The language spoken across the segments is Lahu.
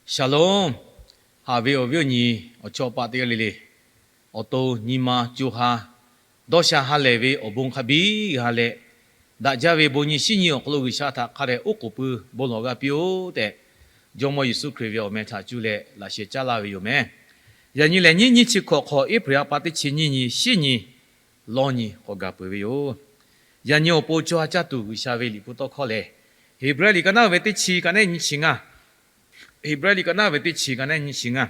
Shalom. Haꞈ ve awˬ viˉ awˬ nyi awˬ chawˇ paˆ teˇ g'aˇ le le, awˬ to nyi ma co ha dawˇ sha ha lehˬ ve awˬ bon hk'a biˇ g'a leh, daꞈ jaˇ ve bon nyi shinˉ nyi awˬ hk'aw lo G'uiˬsha htaꞈ hk'a dehꞈ oˉ k'oˍ pui bon lawˬ g'a piˇ-oˆ tehꞈ, Jawˇmawˇ Yeˍsuˆ Hkriꞈ ve awˬ meh htaꞈ cuˇ leh laꞈ sheh caˉ laˇ ve yoˬ meh. Yaꞈ nyi lehˬ, nyiˇ nyiˇ chi hkawꞈ hk'awꞈ, April ha pa teˇ chi nyiˇ nyi shinˉ nyi lawˇ nyi k'awꞈ gaˬ peuˬ ve yoˬ. Yaꞈ nyi awˬ pon co ha caˇ tuˬ G'uiˬsha ve liꞈ hpu tawˇ hkawˇ lehˬ, Heˍbrehˇ liꞈ ka naˉ ve teˇ chi ka nehˉ nyiˇ chi ngaˇ, Heˍbrehˇ liꞈ ka naˉ ve teˇ chi ka nehˉ nyiˇ chi ngaˇ.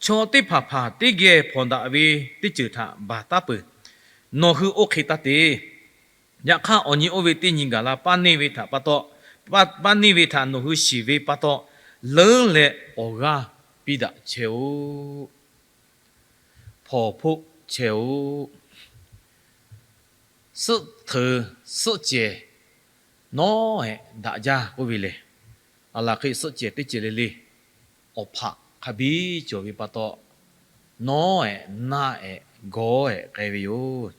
Chaw teˇ hpaˍ hpaˍ teˇ geh hpawnˬ daꞈ ve teˇ ceuˬ htaꞈ baˬ taˉ peuˬ. Nawˬ hui oˇ hk'e taˇ te. Yaꞈ hk'aˇ, awˬ nyi oˇ ve teˇ nyi gaˬ la paˇ neˇ ve htaꞈ pa taw, paˇ neˇ ve htaꞈ nawˬ hui shiˍ ve pa taw, leuˉ leh awˬ g'aˇ piˇ daꞈ chehˇ-oˆ. Hpawnˬ hpoˆ chehˇ-oˆ. Suhˆ hteuꞈ suhˆ cehˬ nawˉ ehˍ daꞈ jaˇ k'oˆ ve lehˬ, aˬ laˬ hk'e suhˆ cehˬ teˇ cehˬ le le awˬ hpaꞈ hk'a biˇ cawˬ ve pa taw, nawˉ ehˍ naˆ ehˍ gawˬ ehˍ k'ai ve yoˬ.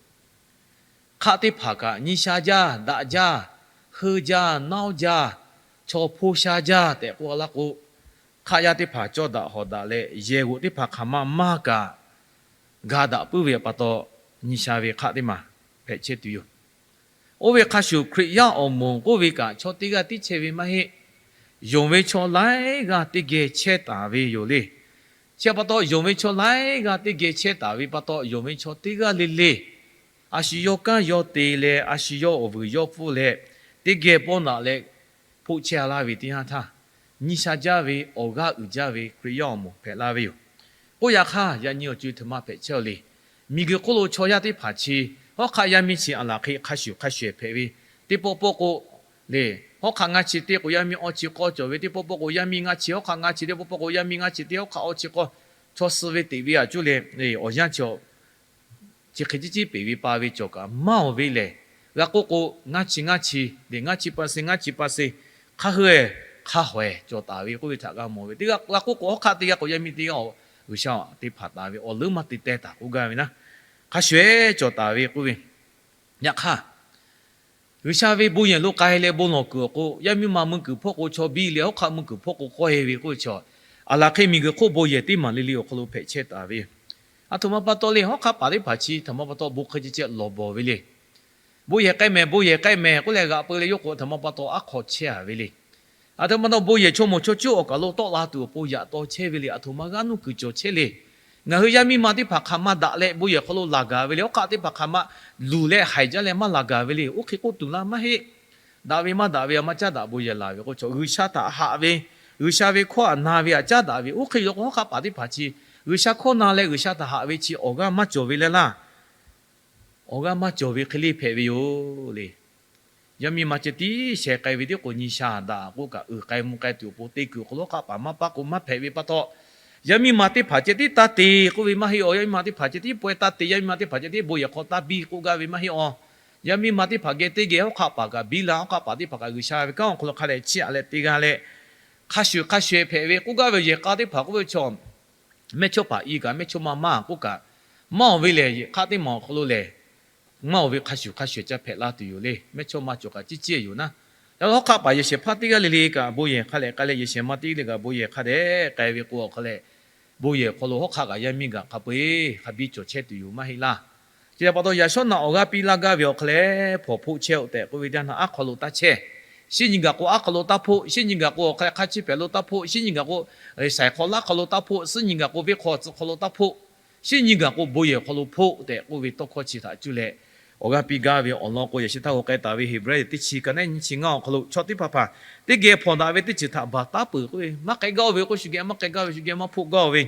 Hk'aˆ teˇ hpaˍ kaꞈ nyi sha jaˇ, daꞈ jaˇ, heuˆ jaˇ, nawˉ jaˇ, chaw hpoˇ sha jaˇ tehꞈ k'oˆ laˇ k'o, hk'aˆ yaˇ teˇ hpaˍ cawˇ daꞈ hawˍ daꞈ leh yehˬ g'oꞈ teˇ hpaˍ hk'aˬ ma maˇ kaꞈ ga daꞈ puiˉ ve pa taw, nyi sha ve hk'aˆ teˇ maˬ hpehꞈ chehˇ tuˬ yoˬ. Oˇ ve hk'a shuˍ, Hkriꞈ yaˇ awˬ moˍ k'oˆ ve kaꞈ chaw teˇ g'aˇ tiˉ chehˇ ve maˇ heˆ. Yonˍ ve chaw laiˉ g'aˇ teˇ geh chehˇ taˍ ve yoˬ le. Chi pa taw, yonˍ ve chaw laiˉ g'aˇ teˇ geh chehˇ taˍ ve pa taw, yonˍ ve chaw teˇ g'aˇ le le a shu yawˇ kanˉ yawˇ te leh, a shu yawˇ awˬ vuiˬ yawˇ pfuhˇ leh, teˇ geh pawˇ naꞈ leh hpoˆ chehˇ laˇ ve teˇ yanˇ htaˇ, nyi sha jaˇ ve awˬ g'aˇ uiˍ jaˇ ve Hkriꞈ yaˇ awˬ moˍ hpehꞈ laˇ ve yoˬ. K'oˆ yaꞈ hk'aˇ, yaꞈ nyi awˬ co e htoꞈ ma hpehꞈ chehˇ-oˆ le. Miˬguiˬ hk'oˆ lo chaw yaˇ teˇ hpaˍ chi, hawˉ hk'aˆ yaˇ miˇ chi aˬ laˬ hk'e hk'a shuˍ hk'a shuˍ hpehꞈ ve teˇ pawˆ pawˆ k'o le, hawˉ hk'aˆ ngaˇ chi teˇ k'o yaˇ miˇ awˇ chi k'awˇ cawˬ ve, teˇ pawˆ pawˆ k'o yaˇ miˇ ngaˇ chi, hawˉ hk'aˆ ngaˇ chi teˇ pawˆ pawˆ k'o yaˇ miˇ ngaˇ chi teˇ hawˉ hk'aˆ awˇ chi k'awˇ, chaw suh ve teꞈ ve aꞈ cuˇ leh, awˬ yanˇ chi chi hk'e ciˉ ciˉ peˬ ve pa ve cawˬ kaꞈ maˇ-oˬ ve lehˬ, g'a k'oˆ k'o ngaˇ chi ngaˇ chi le, ngaˇ chi pa se ngaˇ chi pa se hk'a hui hk'a hawehˍ cawˬ taˍ ve k'oˆ ve htaꞈ g'a mawˬ ve. Teˇ g'aˇ g'a k'oˆ k'o, hawˉ hk'aˆ teˇ g'aˇ k'o yaˇ miˇ teˇ g'aˇ G'uiˬsha teˇ hpaˍ taˍ ve awˬ leuˉ maˇ te teh taˍ k'oˆ gaˇ ve naˉ, hk'a shuˍ cawˬ taˍ ve k'oˆ ve. Yaꞈ hk'aˇ, G'uiˬsha ve bon yehˬ lo k'ai leh bon lawˬ kuiˬ awˬ k'o, yaˇ miˇ ma meuˇ kuiˬ hpawˇ k'o chaw biˇ leh, hawˉ hk'aˆ meuˇ kuiˬ hpawˇ k'o k'awehˇ ve k'oˆ ve chaw, aˬ laˬ hk'e miˬguiˬ hk'oˆ bon yehˬ teˇ maˬ le le awˬ hk'aw lo hpehꞈ chehˇ taˍ ve yoˬ. Aˬ htoꞈ ma pa taw le, hawˉ hk'aˆ paˍ teˇ hpaˍ chi htaꞈ ma pa taw bon hk'e ceh ceh lawˬ bawˬ ve le. Bon yehˬ k'ai mehˍ, bon yehˬ k'ai mehˍ k'oˆ leh g'aꞈ peu leh yawˇ k'o, aˬ htoꞈ ma pa taw aˉ hk'aw chehˇ a ve le. Aˬ htoꞈ ma pa taw bon yehˬ chaw mawˬ chaw cuˉ awˬ kaˬ lo tawˆ la tuˬ awˬ pon yaꞈ taw chehˇ ve le. Aˬ htoꞈ ma g'aˇ nuˇ kuiˬ cawˬ chehˇ le. Ngaˬ hui yaˇ miˇ ma teˇ hpaˍ hk'aˬ ma daꞈ leh bon yehˬ hk'aw lo laˬ gaˬ ve le. Hawˉ hk'aˆ teˇ hpaˍ hk'aˬ ma luˬ leh haiˬ jaˇ leh maˇ laˬ gaˬ ve le. Oˇ hk'e k'oˆ tuˬ la maˇ heˆ. Daꞈ ve maˇ daꞈ ve a ma caˉ daꞈ bon yehˬ laˬ ve k'o, chaw G'uiˬsha htaꞈ haꞈ ve, G'uiˬsha ve hkawˇ htaꞈ na ve htaꞈ caˉ daꞈ ve, oˇ hk'e yoˬ k'o, hawˉ hk'aˆ paˍ teˇ hpaˍ chi G'uiˬsha hkawˇ na leh G'uiˬsha htaꞈ haꞈ ve chi awˬ g'aˇ maˇ cawˬ ve leh laˇ. Awˬ g'aˇ maˇ cawˬ ve hk'e le hpehꞈ ve yoˬ le. Yaˇ miˇ ma ceh tiˉ sheh k'ai ve tiˉ k'o nyi sha daꞈ k'oˆ kaꞈ, uiˍ k'ai mvuh k'ai tuˬ awˬ pon te kuiˬ awˬ hk'aw lo hawˉ hk'aˆ paˍ maˇ paˇ k'o maˇ hpehꞈ ve pa taw, yaˇ miˇ ma teˇ hpaˍ ceh tiˉ taˇ te k'oˆ ve maˇ heˆ. Awˬ yaˇ miˇ ma teˇ hpaˍ ceh tiˉ pawehˇ taˇ te, yaˇ miˇ ma teˇ hpaˍ ceh tiˉ bon yehˬ hk'aw taˇ biˇ k'oˆ gaˇ ve maˇ heˆ. Awˬ yaˇ miˇ ma teˇ hpaˍ geh teˇ geh hawˉ hk'aˆ paˍ kaꞈ biˇ la, hawˉ hk'aˆ paˍ teˇ hpaˍ kaꞈ G'uiˬsha ve kanˉ awˬ hk'aw lo hk'a dehꞈ chiˇ aꞈ leh te g'a leh, hk'a shuˍ hk'a shuˍ hpehꞈ ve k'oˆ gaˇ ve yehˬ k'a teˇ hpaˍ k'oˆ ve chaw, mehˇchawˇ paˍ i kaꞈ mehˇchawˇma maˇ k'oˆ kaꞈ, maˇ-oˬ ve lehˬ, yehˬ k'a teˇ maˬ awˬ hk'aw lo lehˬ, maˇ-oˬ ve hk'a shuˍ hk'a shuˍ ca hpehꞈ la tuˬ yoˬ le. Mehˇchawˇma cawˬ kaꞈ ciˉ ciˉ yoˬ naˉ. Yaꞈ hk'aˇ hawˉ hk'aˆ paˍ yehˬ shehˍ hpaˇ teˇ g'aˇ le le kaꞈ bon yehˬ hk'a dehꞈ k'ai leh, yehˬ shehˍ ma teˇ g'aˇ le kaꞈ bon yehˬ hk'a dehꞈ k'ai ve k'o awˬ hk'a leh, bon yehˬ hk'aw lo hawˉ hk'aˆ kaꞈ yaˇ miˇ kaꞈ hk'a peu-eˬ hk'a biˇ cawˬ chehˇ tuˬ yoˬ maˇ heˆ laˇ. Chi htaꞈ pa taw yaꞈ shawˉ naꞈ awˬ g'aˇ piˇ laˇ gaˇ ve awˬ hk'a leh hpawnˬ hpoˆ chehˇ-oˆ tehꞈ k'oˆ ve teˇ yanˇ htaˇ, aˉ hk'aw lo taˇ chehˇ. Shinˉ nyi gaˬ k'o aˉ hk'aw lo taˇ hpoˆ, shinˉ nyi gaˬ k'o awˬ hk'a leh hk'a chiˇ hpehꞈ lo taˇ hpoˆ, shinˉ nyi gaˬ k'o shaiˍ hk'aw laˇ hk'aw lo taˇ hpoˆ, shinˉ nyi gaˬ k'o venˇ hk'aw tcuh hk'aw lo taˇ hpoˆ, shinˉ nyi gaˬ k'o bon yehˬ hk'aw lo hpoˆ tehꞈ k'oˆ ve tawˇ hkawˇ chi htaꞈ cuˇ leh, awˬ g'aˇ piˇ gaˇ ve awˬ lawn k'o, yaꞈ sheh htaˇ g'aw k'ai taˍ ve Heˍbrehˇ teˇ chi ka nehˉ nyiˇ chi ngaˇ awˬ hk'aw lo chaw teˇ hpaˍ hpaˍ teˇ geh hpawnˬ daꞈ ve teˇ ceuˬ htaꞈ baˬ taˉ peuˬ k'oˆ ve, maˇ k'ai gaˇ-oˬ ve k'o shu geh maˇ k'ai gaˇ ve, shu geh maˇ hpoˆ gaˇ-oˬ ve,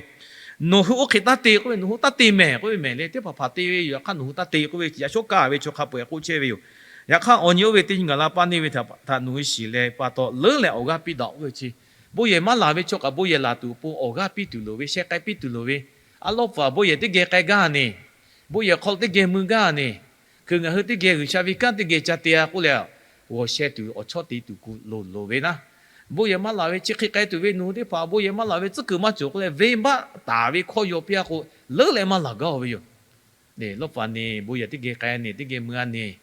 nawˬ hui oˇ hk'e taˇ te k'oˆ ve, nawˬ hui taˇ te mehˍ k'oˆ ve mehˍ le. Teˇ hpaˍ hpaˍ te ve yoˬ. Yaꞈ hk'aˇ nawˬ hui taˇ te k'oˆ ve, yaꞈ shawˉ kaˇ ve chaw hk'a peu-eˬ k'oˆ chehˇ ve yoˬ. Yaꞈ hk'aˇ awˬ nyi oˇ ve teˇ nyi gaˬ la paˇ neˇ ve htaꞈ nawˬ hui shiˍ leh pa taw leuˉ leh awˬ g'aˇ piˇ daꞈ k'oˆ ve chi, bon yehˬ maˇ laˬ ve chaw kaꞈ bon yehˬ laˬ tuˬ awˬ pon awˬ g'aˇ piˇ tuˬ loˍ ve, sheh k'ai piˇ tuˬ loˍ ve, a lawˉ paˍ bon yehˬ teˇ geh k'ai gaˇ neˬ, bon yehˬ hk'aw lo teˇ geh mui gaˇ neˬ, hkui ngaˬ hui teˇ geh G'uiˬsha ve kanˉ teˇ geh ca te a k'oˆ leh, g'awˬ sheh tuˬ awˬ chawˇ te tuˬ ku loˍ loˍ ve naˉ. Bon yehˬ maˇ laˬ ve chi hk'e k'ai tuˬ ve nawˬ hui teˇ hpaˍ bon yehˬ maˇ laˬ ve tcuhˉ kuiˬ maˇ cawˬ k'oˆ leh, venˇbaˆ taˍ ve hkawˇ yaw piˇ a k'o, leuˉ leh maˇ laˬ gaˇ-oˬ ve yoˬ. Lawˇ paˍ neˬ bon yehˬ teˇ geh k'ai neˬ, teˇ geh mui a neˬ,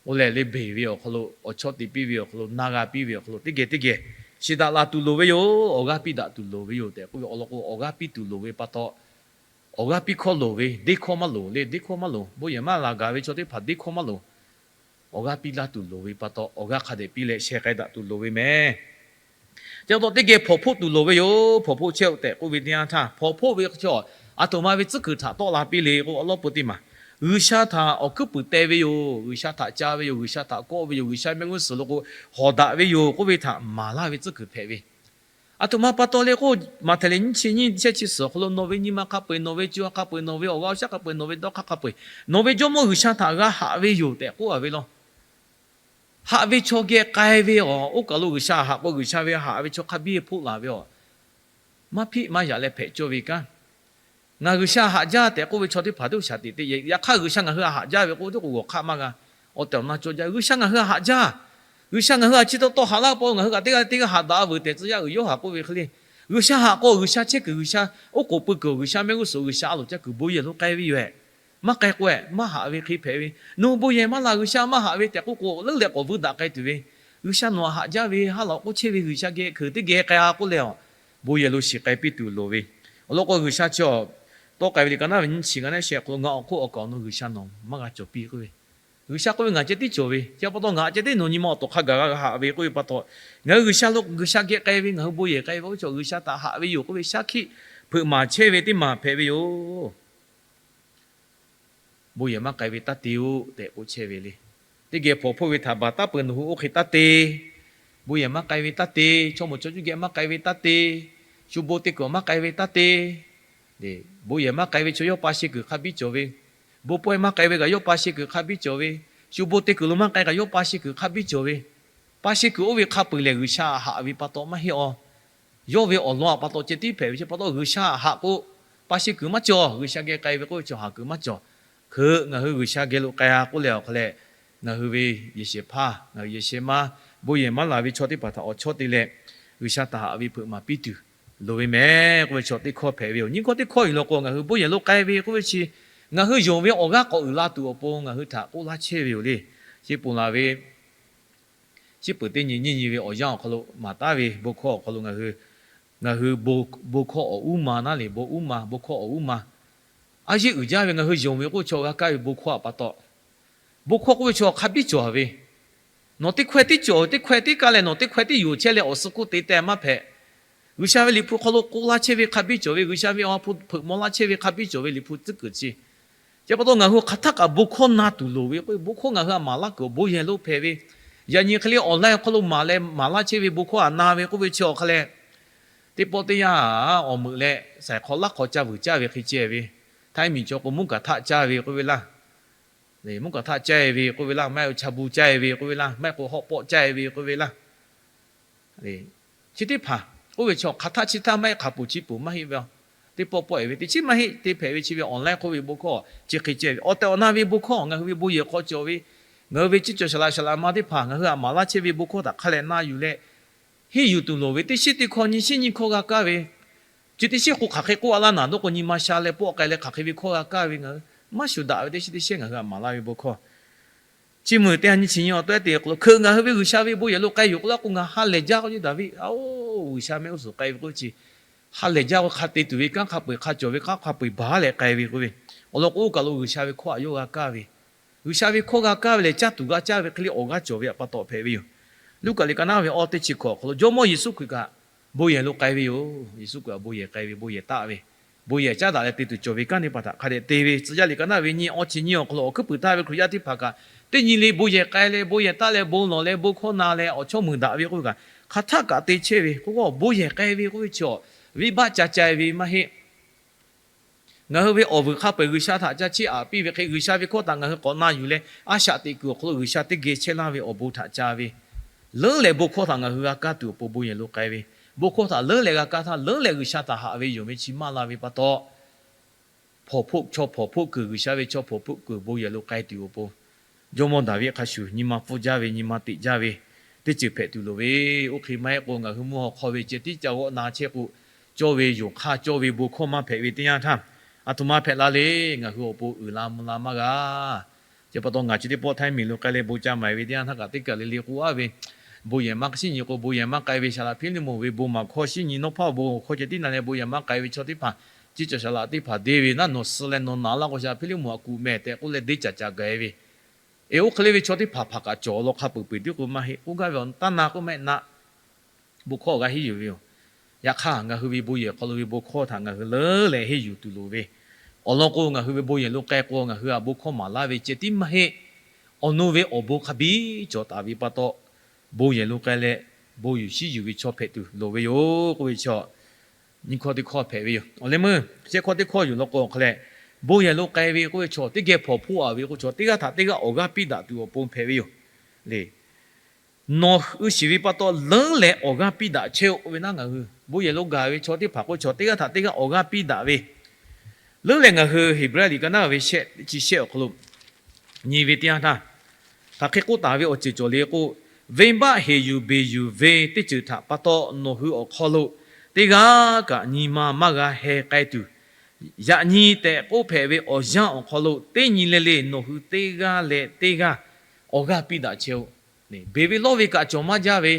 oˇ leh le beˬ ve awˬ hk'aw lo, awˬ chawˇ te piˇ ve awˬ hk'aw lo, na g'a piˇ ve awˬ hk'aw lo, teˇ geh teˇ geh shiˍ daꞈ laˬ tuˬ loˍ ve yoˬ. Awˬ g'aˇ piˇ daꞈ tuˬ loˍ ve yoˬ tehꞈ k'oˆ ve awˬ lawn k'o, awˬ g'aˇ piˇ tuˬ loˍ ve pa taw, awˬ g'aˇ piˇ hkawˇ loˍ ve, deˇ hkawˇ maˇ loˍ le. Deˇ hkawˇ maˇ loˍ. Bon yehˬ maˇ laˬ gaˬ ve chaw teˇ hpaˍ deˇ hkawˇ maˇ loˍ. Awˬ g'aˇ piˇ laˇ tuˬ loˍ ve pa taw, awˬ g'aˇ hk'a dehꞈ piˇ leh sheh k'ai daꞈ tuˬ loˍ ve mehˍ. Chi pa taw teˇ geh hpawnˬ hpoˆ tuˬ loˍ ve yoˬ. Hpawnˬ hpoˆ chehˇ-oˆ tehꞈ k'oˆ ve teˇ yanˇ htaˇ, hpawnˬ hpoˆ ve chaw, aˬ htoꞈ ma ve tcuhˉ kuiˬ htaꞈ tawˆ la piˇ le k'o, awˬ lawn peu teˇ maˬ, G'uiˬsha htaꞈ awˬ hkuiˉ puiˍ teh ve yoˬ. G'uiˬsha htaꞈ ca ve yoˬ. G'uiˬsha htaꞈ kawˆ ve yoˬ. G'uiˬsha mehˆ g'uˇ suhˍ lo k'o hawˍ daꞈ ve yoˬ k'oˆ ve htaꞈ maˍ laˇ ve tcuhˉ kuiˬ hpehꞈ ve. Aˬ htoꞈ ma pa taw le k'o, Maꞈhtehˍ liꞈ nyiˇ chi nyiˇ shehˆ chi suhˍ awˬ hk'aw lo, nawˬ ve nyi ma hk'a peu-eˬ, nawˬ ve co ha hk'a peu-eˬ, nawˬ ve awˬ g'aˇ awˬ shaˉ hk'a peu-eˬ, nawˬ ve jawˇmawˇ G'uiˬsha htaꞈ g'a haꞈ ve yoˬ tehꞈ k'oˆ a ve law. Haꞈ ve chaw geh k'ai ve awˬ, oˇ kaˬ lo G'uiˬsha haꞈ k'o, G'uiˬsha ve haꞈ ve chaw hk'a biˇ hpoˆ laˬ ve awˬ, maˇ hpiˆ maˇ yaꞈ leh hpehꞈ cawˇ ve kanˉ. Ngaˬ G'uiˬsha haꞈ jaˇ tehꞈ k'oˆ ve chaw teˇ hpaˍ teˇ shaˍ teꞈ teꞈ, yaꞈ hk'aˇ G'uiˬsha ngaˬ hui htaꞈ haꞈ jaˇ ve k'o, teˇ k'o g'awˬ hk'aˆ maˇ g'a. Awˬ tehˬ awˬ na cawˇ jaˇ. G'uiˬsha ngaˬ hui htaꞈ haꞈ jaˇ. G'uiˬsha ngaˬ hui htaꞈ chi taw taw haꞈ laˇ pa, ngaˬ hui kaꞈ teˇ g'aˇ leh teˇ g'aˇ haꞈ daꞈ a veuˬ tehꞈ tcuh yaˇ uiˍ Yoˇhanˬ k'oˆ ve hk'e le. G'uiˬsha haꞈ k'o G'uiˬsha chehˇ kuiˬ, G'uiˬsha oˉ k'oˍ pui kuiˬ, G'uiˬsha mehˆ g'uˇ suhˍ, G'uiˬsha a loˍ caˇ kuiˬ bon yehˬ lo k'ai ve yoˬ ehˍ. Maˇ k'ai k'o ehˍ, maˇ haꞈ ve hk'e hpehꞈ ve. Nawˬ hui bon yehˬ maˇ laˬ, G'uiˬsha maˇ haꞈ ve tehꞈ k'oˆ k'o, leuˉ leh k'awꞈ vuiˇ daꞈ k'ai tuˬ ve. G'uiˬsha nawˬ htaꞈ haꞈ jaˇ ve ha lawꞈ k'oˆ chehˇ ve G'uiˬsha geh hkeuꞈ teˇ geh k'ai a k'oˆ leh a, bon yehˬ lo shiˍ k'ai piˇ tuˬ loˍ ve. Awˬ lawn k'o, G'uiˬsha chi awˬ tawˆ k'ai ve liꞈ ka naˉ ve nyiˇ chi ngaˇ naˉ shehˆ awˬ hk'aw lo, Ngaˬ awˬ hk'oˆ awˬ kaˍ awˬ nawˬ G'uiˬsha nawˬ maˇ g'a cawˬ piˇ k'oˆ ve. G'uiˬsha k'oˆ ve, Ngaˬ ceh tiˉ cawˬ ve, chi pa taw ngaˬ ceh tiˉ nawˬ nyi ma awˬ to hk'a gaˬ g'a haꞈ ve k'oˆ ve pa taw, ngaˬ hui G'uiˬsha lo, G'uiˬsha geh k'ai ve, ngaˬ hui bon yehˬ k'ai ve oˇ chaw, G'uiˬsha htaꞈ haꞈ ve yoˬ k'oˆ ve shaˉ hkiˆ hpeuꞈ maˍ chehˇ ve teˇ maˬ hpehꞈ ve yoˬ. Bon yehˬ maˇ k'ai ve taˇ te-oˆ tehꞈ k'oˆ chehˇ ve le. Teˇ geh hpawnˬ hpoˆ ve htaꞈ baˬ taˉ peuˬ, nawˬ hui oˇ hk'e taˇ te. Bon yehˬ maˇ k'ai ve taˇ te. Chaw moˍ chaw cuˇ geh maˇ k'ai ve taˇ te. Shu bon te kuiˬ maˇ k'ai ve taˇ te. Bon yehˬ maˇ k'ai ve chaw yawˇ pa sheh kuiˬ hk'a biˇ cawˬ ve. Bon pawehˇ maˇ k'ai ve kaꞈ yawˇ pa sheh kuiˬ hk'a biˇ cawˬ ve. Shu bon te kuiˬ lo maˇ k'ai kaꞈ yawˇ pa sheh kuiˬ hk'a biˇ cawˬ ve. Pa sheh kuiˬ oˇ ve hk'a peu-eˬ lehˬ, G'uiˬsha haꞈ ve pa taw maˇ heˆ a. Yawˇ ve awˬ lawn pa taw ceh tiˉ hpehꞈ ve chi pa taw, G'uiˬsha haꞈ k'o, pa sheh kuiˬ maˇ cawˬ. G'uiˬsha geh k'ai ve k'oˆ ve chaw haꞈ kuiˬ maˇ cawˬ. Hkeuꞈ ngaˬ hui G'uiˬsha geh lo k'ai a k'oˆ leh awˬ hk'a leh, ngaˬ hui ve yehˬ shehˍ hpaˇ, ngaˬ hui yehˬ shehˍ ma, bon yehˬ maˇ laˬ ve chaw teˇ hpaˍ htaꞈ awˬ chawˇ te leh, G'uiˬsha htaꞈ haꞈ ve hpeuꞈ maˍ piˇ tuˬ loˍ ve mehˍ k'oˆ ve chaw teˇ hkawˇ hpehꞈ ve yoˬ. Nyiˇ hkawˇ teˇ hkawˇ yuˬ law k'o, ngaˬ hui bon yehˬ lo k'ai ve k'oˆ ve chi, ngaˬ hui yonˍ ve awˬ g'aˇ k'awꞈ uiˍ la tuˬ awˬ pon ngaˬ hui htaꞈ k'oˆ laˇ chehˇ ve yoˬ le. Chi ponˬ laˬ ve, chi peuˬ teˇ nyi nyiˇ nyi ve awˬ yanˇ awˬ hk'aw lo maˍ taˉ ve bon hkawˇ awˬ hk'aw lo ngaˬ hui, ngaˬ hui bon hkawˇ awˬ uˉ ma naˉ le, bon uˉ ma, bon hkawˇ awˬ uˉ ma. A yeˇ uiˍ jaˇ ve ngaˬ hui yonˍ ve k'oˆ ve chaw g'a kaˇ ve bon hkawˇ a pa taw, bon hkawˇ k'oˆ ve chaw hk'a biˇ cawˬ ve, nawˬ teˇ hkawehˇ tiˉ cawˬ, teˇ hkawehˇ tiˉ kaˇ leh nawˬ teˇ hkawehˇ tiˉ yonˍ chehˇ leh awˬ suh hk'oˆ te teh maˇ hpehꞈ. G'uiˬsha ve liꞈ hpu hk'aw lo k'oˆ laˇ chehˇ ve hk'a biˇ cawˬ ve, G'uiˬsha ve awˬ ha hpu hpeuꞈ maw laˇ chehˇ ve hk'a biˇ cawˬ ve liꞈ hpu tcuhˉ kuiˬ chi. Chi pa taw ngaˬ hui hk'aˬ htaˆ kaꞈ bon hkawˇ na tuˬ loˍ ve k'o, bon hkawˇ ngaˬ hui htaꞈ maˍ laˇ kuiˬ awˬ bon yehˬ lo hpehꞈ ve. Yaꞈ nyi hk'e le online awˬ hk'aw lo maˍ leh maˍ laˇ chehˇ ve bon hkawˇ htaꞈ na ve k'oˆ ve chi awˬ hk'a leh, teˇ pawˆ teˇ yanˇ awˬ meuꞈ leh saiˍ hk'aw laˇ hk'aw caˇ vuiˬ caˇ ve hk'e ceh ve. Htaiˇ miˬ chaw k'o mvuhˇ kaꞈ htaˆ caˇ ve k'oˆ ve laˇ. Mvuhˇ kaꞈ htaˆ caˇ ve k'oˆ ve laˇ, maˇ heˆ k'o cha bu caˇ ve k'oˆ ve laˇ, maˇ heˆ k'o hawˆ pawˆ caˇ ve k'oˆ ve laˇ. Chi teˇ hpaˍ k'oˆ ve chaw hk'aˬ htaˆ chi htaˇ maˇ heˆ, hk'a peuˬ chi peuˬ maˇ heˆ ve, teˇ pawˆ pawˆ-e ve teˇ chi maˇ heˆ. Te hpehꞈ ve chi ve online k'oˆ ve bon hkawˇ chi hk'e ceh ve, awˬ tehˬ awˬ na ve bon hkawˇ ngaˬ hui ve bon yehˬ hk'aw cawˬ ve, ngaˬ hui ve ciˉ cawˬ shaˍ laꞈ shaˍ laꞈ ma teˇ hpaˍ ngaˬ hui htaꞈ maˍ laˇ chehˇ ve bon hkawˇ htaꞈ hk'a leh na yuˬ leh, henˇ yuˬ tuˬ loˍ ve teˇ shiˉ teˇ hkawˇ nyiˇ shiˉ nyiˇ hkawˇ g'a kaˇ ve, chi teˇ shiˉ k'o hk'aˬ hk'e k'oˆ a laˇ naˍ dawˇ k'o nyi ma sha leh pawˆ k'ai leh hk'aˬ hk'e ve hkawˇ g'a kaˇ ve, ngaˬ hui maˇ shuˍ daꞈ ve teˇ shiˉ teˇ shiˉ ngaˬ hui htaꞈ maˍ laˇ ve bon hkawˇ chi meuˬ teˇ ha nyi chi nyi awˬ tawehˉ te awˬ hk'aw lo hkeuꞈ ngaˬ hui ve G'uiˬsha ve bon yehˬ lo k'ai yoˬ k'oˆ laˇ k'o, ngaˬ ha lehˬ jaˇ k'o, Daˍviˆ, a-oˬ, G'uiˬsha mehˆ g'uˇ suhˍ k'ai ve k'oˆ ve chi, ha lehˬ jaˇ k'o hk'a te tuˬ ve kanˉ, hk'a peu-eˬ hk'a cawˬ ve kanˉ, hk'a peu-eˬ baˬ leh k'ai ve k'oˆ ve, awˬ lawn k'o oˇ kaˬ lo G'uiˬsha ve hkawˇ htaꞈ yawˇ g'a kaˇ ve, G'uiˬsha ve hkawˇ g'a kaˇ ve lehˬ, caˇ tuˬ g'a caˇ ve hk'e le awˬ g'aˇ cawˬ ve pa taw hpehꞈ ve yoˬ. Luˉkaꞈ liꞈ ka naˉ ve awˇ teˇ chi hkawꞈ awˬ hk'aw lo Jawˇmawˇ Yeˍsuˆ Hkriꞈ kaꞈ bon yehˬ lo k'ai ve yoˬ. Yeˍsuˆ Hkriꞈ kaꞈ bon yehˬ k'ai ve, bon yehˬ taˆ ve, bon yehˬ caˉ daꞈ leh te tuˬ cawˬ ve kanˉ teˇ hpaˍ htaꞈ hk'a dehꞈ te ve. Tcuh yaˇ liꞈ ka naˉ ve nyiˇ awˇ chi nyiˇ awˬ hk'aw lo awˬ hkuiˉ puiˍ taˍ ve Hkriꞈ yaˇ teˇ hpaˍ kaꞈ, teˇ nyi le bon yehˬ k'ai leh, bon yehˬ taˆ leh, bon lawˬ leh, bon hkawˇ na leh awˬ chawˇ meuˍ daꞈ ve k'oˆ ve kaꞈ, hk'aˬ htaˆ kaꞈ te chehˇ ve k'o, bon yehˬ k'ai ve k'oˆ ve chi awˬ venˇbaˆ ca ca ve maˇ heˆ. Ngaˬ hui ve awˬ vuiˬ hk'a peu-eˬ G'uiˬsha htaꞈ ca chiˇ aꞈ piˇ ve hk'e, G'uiˬsha ve hkawˇ htaꞈ ngaˬ hui k'awꞈ na yuˬ leh a shaꞈ teꞈ kuiˬ awˬ hk'aw lo G'uiˬsha teˇ geh chehˇ laˇ ve awˬ bon htaꞈ ca ve, leuˉ leh bon hkawˇ htaꞈ ngaˬ hui g'a kaˇ tuˬ awˬ pon bon yehˬ lo k'ai ve, bon hkawˇ htaꞈ leuˉ leh g'a kaˇ htaˇ, leuˉ leh G'uiˬsha htaꞈ haꞈ ve yonˍ ve chi maˇ la ve pa taw, hpawnˬ hpoˆ, chaw hpawnˬ hpoˆ kuiˬ, G'uiˬsha ve chaw hpawnˬ hpoˆ kuiˬ bon yehˬ lo k'ai tuˬ awˬ pon, Jawˇmawˇ Daˍviˆ hk'a shuˍ nyi ma pfuhˇ jaˇ ve, nyi ma teꞈ jaˇ ve teˇ ceuˬ hpehꞈ tuˬ loˍ ve. Oˇ hk'e maˇ heˆ k'o, ngaˬ hui mvuhˇ haw hk'aw ve ceh tiˉ ca g'awˆ na chehˇ k'o, cawˇ ve yonˍ hk'aˇ cawˇ ve bon hkawˇ maˇ hpehꞈ ve teˇ yanˇ htaˇ, aˬ htoꞈ ma hpehꞈ la le. Ngaˬ hui awˬ pon uiˍ la mvuh la maˇ g'a. Chi pa taw ngaˬ chi teˇ pawˆ Htaiˇ miˬ lo k'ai leh bon ca maˍ ve teˇ yanˇ htaˇ kaꞈ teˇ kaˬ le le k'oˆ aˉ ve, Bon yehˬ maˇ shinˉ nyi k'o, bon yehˬ maˇ k'ai ve saˍ laꞈ Hpiˇliˇmonˍ ve bon maˬ hkawˇ shinˉ nyi nawˇ hpaˇ awˬ bon awˬ hkawˇ ceh tiˉ na leh, bon yehˬ maˇ k'ai ve chaw teˇ hpaˍ, chi cawˬ saˍ laꞈ teˇ hpaˍ deˇ ve naˉ, nawˬ suh leh nawˬ naˍ laˇ k'o, saˍ laꞈ Hpiˇliˇmonˍ aꞈ kuˬ mehˍ tehꞈ k'oˆ leh deˇ caˍ caˍ gaˬ e ve. Eˬ, oˇ hk'e le ve chaw teˇ hpaˍ hpaˍ kaꞈ cawˬ law hk'a peuˬ peuˬ tiˉ k'o maˇ heˆ. K'oˆ gaˇ ve awˬ taˇ na k'oˆ mehˆ na, bon hkawˇ awˬ g'aˇ henˇ yuˬ ve yoˬ. Yaꞈ hk'aˇ, ngaˬ hui ve bon yehˬ hk'aw lo ve bon hkawˇ htaꞈ ngaˬ hui leuˉ leh henˇ yuˬ tuˬ loˍ ve. Awˬ lawn k'o, ngaˬ hui ve bon yehˬ lo k'ai k'o, ngaˬ hui htaꞈ bon hkawˇ maˍ laˇ ve ceh tiˉ maˇ heˆ. Awˬ nu ve awˬ bon hk'a biˇ cawˬ taˍ ve pa taw, bon yehˬ lo k'ai leh bon yuˬ shinˉ yuˬ ve chaw hpehꞈ tuˬ loˍ ve yoˬ k'oˆ ve chaw, nyi hkawˇ teˇ hkawˇ hpehꞈ ve yoˬ. Awˬ leh meuˇ shehˆ hkawˇ teˇ hkawˇ yuˬ law k'o, awˬ hk'a leh, bon yehˬ lo k'ai ve k'oˆ ve chaw teˇ geh hpawnˬ hpoˆ a ve k'o, chaw teˇ g'aˇ htaꞈ teˇ g'aˇ awˬ g'aˇ piˇ daꞈ tuˬ awˬ pon hpehꞈ ve yoˬ le. Nawˬ hui shiˍ ve pa taw leuˉ leh awˬ g'aˇ piˇ daꞈ chehˇ-oˆ k'oˆ ve naˉ, ngaˬ hui bon yehˬ lo gaˬ ve chaw teˇ hpaˍ k'o, chaw teˇ g'aˇ htaꞈ teˇ g'aˇ awˬ g'aˇ piˇ daꞈ ve. Leuˉ leh ngaˬ hui Heˍbrehˇ liꞈ ka naˉ ve shehˆ chi shehˆ awˬ hk'aw lo nyi ve teˇ yanˇ htaˇ, hk'aˬ hk'e k'oˆ taˍ ve awˬ ceuˬ cawˬ le k'o, venˇbaˆ heˍ yuˬ beˬ yuˬ ve teˇ ceuˬ htaꞈ pa taw nawˬ hui awˬ hk'aw lo teˇ g'aˇ kaꞈ nyi ma maˇ g'a heh k'ai tuˬ, yaꞈ nyi tehꞈ k'oˆ hpehꞈ ve awˬ yanˇ awˬ hk'aw lo teˇ nyi le le nawˬ hui teˇ g'aˇ leh teˇ g'aˇ awˬ g'aˇ piˇ daꞈ chehˇ-oˆ. Beˬ ve lawˇ ve kaꞈ cawˬ maˇ jaˇ ve,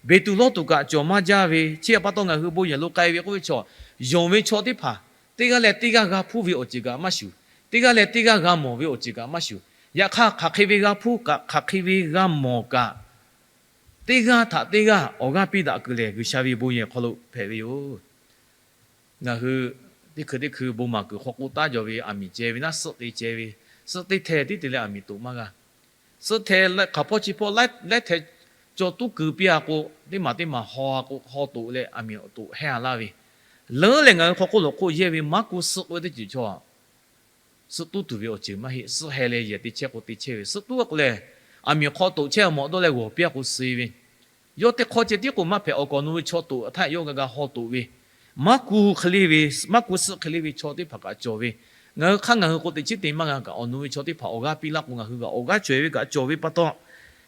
beˬ tuˬ lawˇ tuˬ kaꞈ cawˬ maˇ jaˇ ve, chi htaꞈ pa taw ngaˬ hui bon yehˬ lo k'ai ve k'oˆ ve chaw, yonˍ ve chaw teˇ hpaˍ teˇ g'aˇ leh teˇ g'aˇ g'a hpuˇ ve awˬ ceuˬ kaꞈ maˇ shuˍ, teˇ g'aˇ leh teˇ g'aˇ g'a mawˬ ve awˬ ceuˬ kaꞈ maˇ shuˍ. Yaꞈ hk'aˇ, hk'aˬ hk'e ve g'a hpuˇ kaꞈ, hk'aˬ hk'e ve g'a mawˬ kaꞈ, teˇ g'aˇ htaꞈ teˇ g'aˇ awˬ g'aˇ piˇ daꞈ kuiˬ lehˬ, G'uiˬsha ve bon yehˬ hk'aw lo hpehꞈ ve yoˬ. Ngaˬ hui teˇ hkui teˇ hkui bon maˍ kuiˬ hk'aw k'oˆ taˉ jaw ve aˬ miˍ ceh ve naˉ, suhˆ te ceh ve, suhˆ teˇ hteh tiˉ te leh aˬ miˍ toꞈ maˇ g'a. Suhˆ hteh hk'aˬ hpawˇ chi hpawˇ laiˉ hteh caw tuˉ keu piˇ-a k'o, teˇ maˬ teˇ maˬ haw-a k'o, haw toꞈ leh aˬ miˍ toꞈ hehˇ-a laˇ ve. Leuˉ leh ngaˬ hui hk'aw hk'oˆ lawˬ hk'oˆ yehˇ ve maˇ kuˇ suhˆ k'oˆ ve teˇ ceuˬ chaw, suhˆ tuˉ tuˬ ve awˬ ceuˬ maˇ heˆ. Suhˆ heh leh yehˬ te chehˇ k'o te chehˇ ve, suhˆ tuˉ k'o leh, aˬ miˍ hk'aw toꞈ chehˇ mawꞈ dawˇ leh g'awˬ piˇ-a k'o suh ve. Yawˇ teˇ hk'awˇ ceh tiˉ k'o maˇ hpehꞈ, awˬ kaꞈ awˬ nu ve chaw toꞈ htaˇ yawˇ g'a g'a haw toꞈ ve, maˇ kuˇ hk'e le ve, maˇ kuˇ suhˆ hk'e le ve chaw teˇ hpaˍ kaꞈ cawˬ ve. Ngaˬ hui hk'aˇ ngaˬ hui k'o teꞈ chiˉ te maˇ g'a kaꞈ, awˬ nu ve chaw teˇ hpaˍ awˬ g'aˇ piˇ laˇ k'o, ngaˬ hui kaꞈ awˬ g'aˇ caweh ve kaꞈ cawˬ ve pa taw,